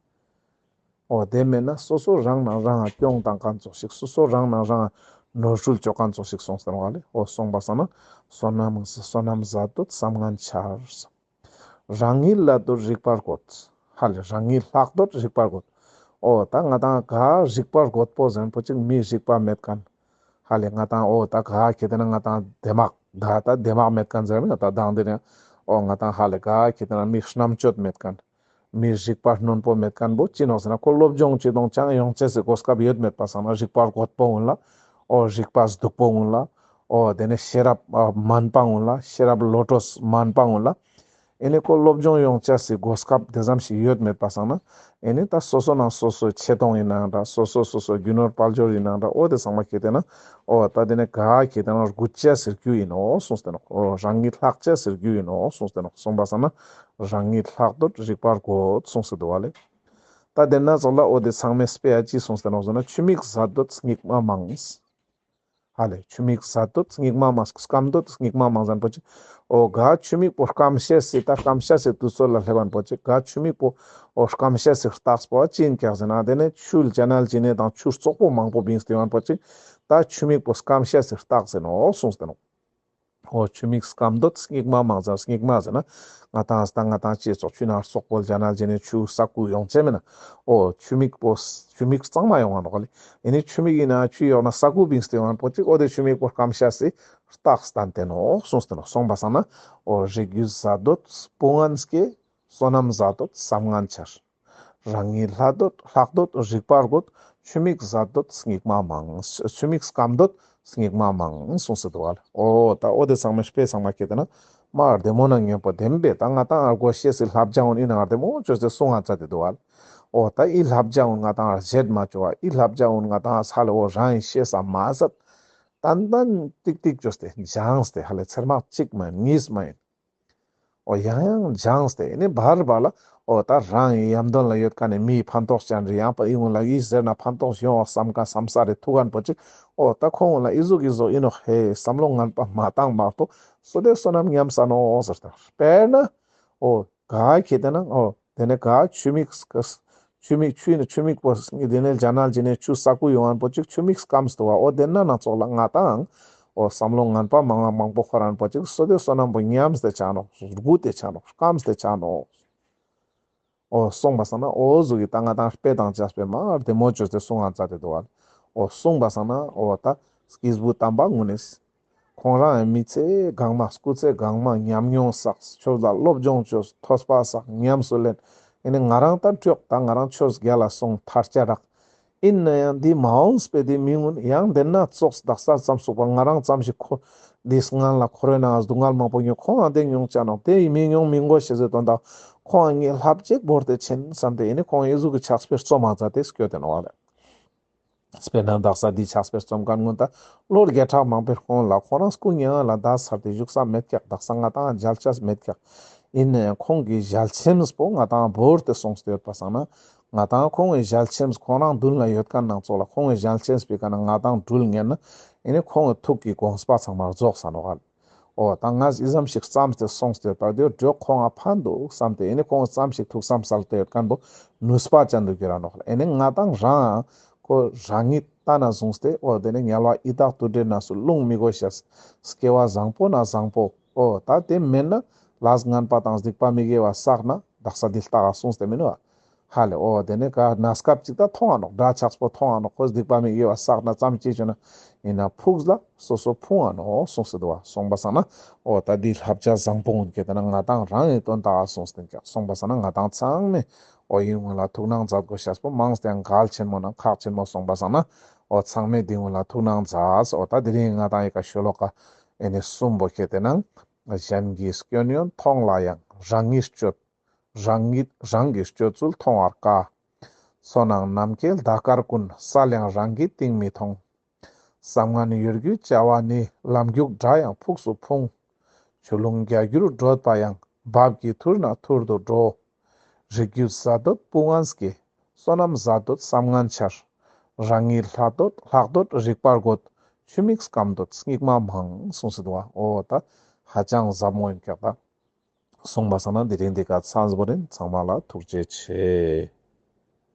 འོ་དེ་མེད་ན་སོ་སོ་རང་ནང་རང་ང་སྐྱོང་བཏང་མཁན་ཙོགས་ཤིག་སོ་སོ་རང་ནང་རང་ང་ནོར་འཁྲུལ་བཅོ་མཁན་ཙོགས་ཤིག་སོང་ཟེར་བ་ལེ། འོ་སོང་པ་སང་ན་བསོད་ནམས་བསོད་ནམས་ཟད་འདོད་བསམ་ངན་འཆར། རང་ཉིད་ལ་དུ་རིག་པ་དགོས། ཧ་ལེ་རང་ཉིད་ལྷག་འདོད་རིག་པ་དགོས། འོ་ད་ང་ཏང་ག་རིག་པ་དགོས་པོ་ཟེར་པོ་ཅིག་མི་རིག་པ་མེད་མཁན། ཧ་ལེ་ང་ཏང་འོ་ད་ག་ཁེ་ཏེ་ན་ང་ཏང་དེ་མག་ད་ད་དེ་མག་མེད་མཁན་ཟེར་མི་ད་དང་དེ་ནས་འོ་ང་ཏང་ཧ་ལེ་ག་ཁེ་ཏེ་ན་མི་རྣམ་དཔྱོད་མེད་མཁན། མི་རིག་པ་རྣོན་པོ་མེད་མཁན་པོ་ཅི་ནོག་ཟེར་ན་ཁོ་སློབ་སྦྱོང་ཅི་དང་ཅང་ཡོང་ཅེས་སི་གོ་སྐབས་ཡོད་མེད་པ་སང་ན་རིག་པ་རྒོད་པོ་འོང་ལ། འོ་རིག་པ་སྡུག་པོ་འོང་ལ། འོ་དེ་ནས་ཤེས་རབ་དམན་པ་འོང་ལ་ཤེས་རབ་བློ་གྲོས་དམན་པ་འོང་ལ། ཨེ་ནས་ཁོ་སློབ་སྦྱོང་ཡོང་ཅེས་སི་གོ་སྐབས་དེ་ཙམ་ཞིག་ཡོད་མེད་པ་སང་ན། ཨེ་ནས་ད་སོ་སོ་ནང་སོ་སོའི་ཆེ་མཐོང་ཡིན་ནའང་འདྲ་སོ་སོ་སོ་སོའི་རྒྱུ་ནོར་དཔལ་འབྱོར་ཡིན་ནའང་འདྲ་འོ་དེ་ཚང་མ་ཁེ་ཏེ་ན། འོ་ད་དེ་ནས་ག་ཁེ་ཏེ་ན་རྒུད་ཅེས་སི་རྒྱུ་ཡིན་ནོག་གསུངས་ཏེ་ནོག་འོ་རང་ཉིད་ལྷག་ཅེས་སི་རྒྱུ་ཡིན་ནོག་གསུངས་ཏེ་ནོག་སོང་པ་སང་ན། རང་ཉིད་ལྷག་འདོད་རིག་པ་དགོས་གསུངས་སེ་འདུག་བ་ལེ། ད་དེ་ན་ཙོགས་ལ་འོ་དེ་ཚང་མའི་དཔེ་ཡ་ཅི་གསུངས་ཏེ་ནོག་ཟེར་ན་ཆུ་མིག་ཟད་འདོད་སྙིགས་མ་མང་། ཧ་ལེ་ཆུ་མིག་ཟད་འདོད་སྙིགས་མ་མང་སྐམ་འདོད་སྙིགས་མ་མང་ཟེར་པོ་ཅིག་འོ་ག་ཆུ་མིག་པོ་སྐམ་ཤེས་སི་ད་སྐམ་ཤེས་སི་དུས་ཚོད་ལ་སླེབས་པ་པོ་ཅིག་ག་ཆུ་མིག་པོ་འོ་སྐམ་ཤེས་སི་རྟགས་པོ་ཅི་ཡིན་ཀྱག་ཟེར་ན་དེ་ནས་ཆུ་ལ་ཅ་ནལ་ཅི་ནས་དང་ཆུ་བཙོག་པོ་མང་པོ་བིངས་ཏེ་ཡོང་པོ་ཅིག་ད་ཆུ་མིག་པོ་སྐམ་ཤེས་སི་རྟགས་ཟེར་ནོག་གསུངས་ཏེ་ནོག་འོ་ཆུ་མིག་སྐམ་འདོད་སྙིགས་མ་མང་ཟེར་སྙིགས་མ་ཟེར་ན་ང་ཏང་ང་ཏང་ཅི་ཙོགས་ཆུ་ནང་བཙོག་པོ་ལ་ཅ་ནལ་ཅི་ནས་ཆུ་ས་ཀུ་ཡོང་ཅེས་མེད་ན་འོ་ཆུ་མིག་པོ་ཆུ་མིག་གཙང་མ་ཡོང་བ་ནོག་ལེ། ཨེ་ནི་ཆུ་མིག་ཡིན་ན་ཆུ་ཡོང་ན་ས་ཀུ་བིངས་ཏེ་ཡོང་པོ་ཅིག་འོ་དེ་ཆུ་མིག་པོ་སྐམ་ཤེས་སི་རྟགས་སྟན་ཏེ་ནོག་གསུངས་ཏེ་ནོག་སོང་པ་སང་ན་འོ་རིགས་རྒྱུད་ཟད་འདོད་སྤུ་ངན་སྐྱེ། བསོད་ནམས་ཟད་འདོད་བསམ་ངན་འཆར། རང་ཉིད་ལྷག་འདོད་ལྷག་འདོད་རིག་པ་རྒོད། ཆུ་མིག་ཟད་འདོད་སྙིགས་མ་མང་། ཆུ་མིག་སྐམ་འདོད་སྙིགས་མ་མང་གསུངས་སེ་འདུག་བ་ལེ། འོ་ད་འོ་དེ་ཚང་མའི་དཔེ་ཚང་མ་ཁྱེར་ཏེ་ན་མ་བདེ་མོ་ན་སྙན་པོ་བདེན་པས་ད་ང་ཏང་ཨ་གོ་ཤེས་སི་བསླབ་བྱ་འོ་ནི་ན་བདེ་མོ་བཅོས་ཏེ་གསུང་ང་ཙ་དེ་འདུག་བ་ལེ། འོ་ད་འི་བསླབ་བྱ་འོ་ན་ང་དང་བརྗེད་མ་ཅོ་བ། འི་བསླབ་བྱ་འོ་ན་ང་དང་ཧ་ལེ་འོ་རང་ཡིན་ཤེས་ས་མ་ཟད། ཏན་ཏན་ཏིག་ཏིག་ཅོས་ཏེ་སྦྱངས་ཏེ་ཧ་ལེ་ཚེར་མ་གཅིག་མ་ཡིན་གཉིས་མ་ཡིན། འོ་ཡང་ཡང་སྦྱངས་ཏེ་ཨེ་ནི་བར་བར་ལ་འོ་ད་རང་གི་ཡམ་དོན་ལ་ཡོད་མཁན་ནི་མིའི་ཕན་ཐོགས་ཅན་རེ་ཡང་པ་ཨི་ངོ་ལ་ཡིས་ཟེར་ན་ཕན་ཐོགས་ཡོང་བ་བསམ་མཁན་བསམ་ས་རེ་ཐུག་མཁན་པོ་ཅིག་འོ་ད་ཁོང་ལ་ཨི་ཟུག་ཨི་ཟུག་ཨིན་ནོག་ཧེ་བསམ་བློ་ངན་པ་མ་བཏང་མ་གཏོགས་བསོད་བདེ་བསོད་ནམས་ཉམས་ས་ནོག་ཟེར་ཏེ། དཔེར་ན་འོ་ག་ཁེ་ཏེ་ན་འོ་དེ་ནས་ག་ཆུ་མིག་ཆུ་མིག་ཆུ་ནི་ཆུ་མིག་པོ་དེ་ནས་རྒྱ་ནལ་ཇི་ནས་ཆུ་ས་ཀུ་ཡོང་མཁན་པོ་ཅིག་ཆུ་མིག་སྐམས་ཏེ་བ། འོ་དེ་ན་ན་ཙོགས་ལ་ང་དང་འོ་བསམ་བློ་ངན་པ་མང་ང་མང་པོ་འཁོར་མཁན་པོ་ཅིག་བསོད་བདེ་བསོད་ནམས་པོ་ཉམས་ཏེ་ཆ་ནོག་རྒུད་དེ་ཆ་ནོག་སྐམས་ཏེ་ཆ་ནོག་འོ་སོང་པ་སང་ན་འོ་ཟུག་གི་ད་ང་དང་དཔེ་དང་བཅས་པའི་མ་བདེ་མོ་བཅོས་ཏེ་གསུང་ང་མཛད་དེ་འདུག་བ། འོ་སོང་པ་སང་ན་འོ་ད་སྐྱེས་བུ་དམ་པ་ངུ་ནས་ཁོང་རང་ཡང་མི་ཚེ་གང་མ་སྐུ་ཚེ་གང་མ་ཉམས་མྱོང་བསགས། ཆོས་ལ་སློབ་སྦྱོང་བཅོས། ཐོས་པ་བསགས། ཉམས་སུ་ལེན། ཨེ་ནི་ང་རང་ད་འགྲིག་ད་ང་རང་ཆོས་རྒྱལ་ལ་སོང་ཐར་ཆ་རག་ཨིན་ན་ཡང་འདི་མ་འོངས་པའི་འདི་མི་མངོན། ཡང་དེ་ན་ཙོགས་དག་ས་ཙམ་སོགས་པ་ང་རང་ཙམ་ཞིག་ཁོ་འདི་སྔན་ལ་འཁོར་བའི་ནང་སྡུག་བསྔལ་མང་པོ་མྱོང་། ཁོང་ང་དེ་མྱོང་ཅ་ནོག་དེ་མི་མྱོང་མི་དགོས་ཤེས་ཟེར་དོན་དག་ཁོང་ང་ངས་ལྷབ་ཅིག་བོར་ཏེ་ཆེན་བསམ་སྟེ་ཨེ་ནི་ཁོང་ཨི་ཟུག་གི་ཕྱག་དཔེ་རྩོམ་མ་མཛད་དེ་སྐྱོད་དེ་ནོག་བ་ལེ། དཔེར་ན་དག་ས་འདི་ཕྱག་དཔེ་རྩོམ་མཁན་ངོ་ད་ལོ་བརྒྱ་ཕྲག་མང་པོའི་གོང་ལ་ཁོ་རང་སྐུ་མྱ་ངན་ལས་འདས་ཚར་ཏེ་བཞུགས་ས་མེད་ཀྱག་དག་ས་ང་དང་མཇལ་ཆས་མེད་ཀྱག་ཨིན་ན་ཡང་ཁོང་གི་ཞལ་ཆེམས་པོ་ང་དང་བོར་ཏེ་སོང་སྟེ་ཡོད་པ་སང་ན་ང་དང་ཁོང་གི་ཞལ་ཆེམས་ཁོང་རང་མདུན་ལ་ཡོད་མཁན་ནང་ཙོགས་ལ་ཁོང་གི་ཞལ་ཆེམས་པའི་ཀ་ན་ང་དང་འགྲུལ་ཉན་ན་ཨེ་ནི་ཁོང་གི་ཐུགས་ཀྱི་དགོངས་པ་ཚང་མ་རྫོགས་ས་ནོག་ག་ལེ། འོ་ད་ང་ཨི་ཙམ་ཞིག་བརྩམས་ཏེ་སོང་སྟེ་ད་དེ་འགྲོ་ཁོང་ང་ཕན་འདུག་བསམ་སྟེ་ཨེ་ནི་ཁོང་ཙམ་ཞིག་ཐུགས་བསམ་གསལ་ཏེ་ཡོད་མཁན་པོ་ནུས་པ་ཅན་དུ་འགྱུར་ར་ནོག་ལེ། ཨེ་ནི་ང་དང་རང་ཁོ་རང་ཉིད་ལྟ་ན་བཟུང་སྟེ་འོ་དེ་ནི་དམྱལ་བ་ཡི་དྭགས་དུད་འགྲོའི་གནས་སུ་ལྷུང་མི་དགོས་ཤེས་སྐྱེ་བ་བཟང་པོ་ན་བཟང་པོ། འོ་ད་དེ་མེད་ན་ལས་ངན་པ་དང་སྡིག་པ་མི་དགེ་བ་བསགས་ན་དག་ས་འདི་ལྟ་ག་གསུངས་ཏེ་མིན་ནོག་བ། ཧ་ལེ། འོ་དེ་ནས་ག་གནས་སྐབས་ཅིག་ད་མཐོང་ང་ནོག་དགྲ་ཆགས་པོ་མཐོང་ང་ནོག་ཁོ་སྡིག་པ་མི་དགེ་བ་བསགས་ན་ཙམ་ཅིག་བྱུང་ན་ཨིན་ན་ཕུགས་ལ་སོ་སོ་ཕུང་ང་ནོག་གསུངས་སེ་འདུག་བ། སོང་པ་སང་ན་འོ་ད་འདི་བསླབ་བྱ་བཟང་པོ་ཀུན་ཁེ་ཏེ་ན་ང་དང་རང་ཡི་དོན་དག་ག་གསུངས་ཏེ་ཀྱག་སོང་པ་སང་ན་ང་དང་ཚང་མས་འོ་ཡིན་ངོ་ལ་ཐུགས་སྣང་མཛད་དགོས་ཤེས་པོ་མང་སྟེ་ཡང་གལ་ཆེན་མོ་ན་ཁག་ཆེན་མོ། སོང་པ་སང་ན་འོ་ཚང་མས་འདི་ངོ་ལ་ཐུགས་སྣང་མཛད། འོ་ད་དེ་རིང་ང་དང་ཡི་ཀ་ཤོ་ལོ་ཀ་ཨེ་ནི་གསུམ་པོ་ཁེ་ཏེ་ན་གཞན་གྱི་སྐྱོན་ཡོན་མཐོང་ལ་ཡང་རང་ཉིད་སྤྱོད། རང་ཉིད་རང་གི་སྤྱོད་ཚུལ་མཐོང་བར་དཀའ། མཚོ་ནང་ནམ་མཁའི་ཟླ་དཀར་ཀུན། གསལ་ཡང་རང་གི་གཏིང་མི་མཐོང་། བསམ་ངན་ཡོད་རྒྱུའི་བྱ་བ་ནི། ལམ་རྒྱུག་དགྲ་ཡང་ཕུགས་སུ་ཕུང་། ཆུ་ཀླུང་རྒྱ་རྒྱུར་བགྲོད་པ་ཡང་། འབབ་ཀྱིས་ཐུལ་ན་ཐུར་དུ་འགྲོ། རིགས་རྒྱུད་ཟ་འདོད་སྤུ་ངན་སྐྱེ། བསོད་ནམས་ཟ་འདོད་བསམ་ངན་འཆར། རང་ཉིད་ལྷ་འདོད་ལྷག་འདོད་རིག་པར་རྒོད། ཆུ་མིག་སྐམ་འདོད་སྙིགས་མ་མང་། གསུངས་སེ་འདུག་བ། འོ་ད་ཧ་ཅང་ཟབ་མོ་ཡིན་ཀྱག་ད། གསུངས་པ་སང་ན་དེ་རིང་འདི་ཀ་ཚང་པོ་རིན། ཚང་མ་ལ་ཐུགས་རྗེ་ཆེ།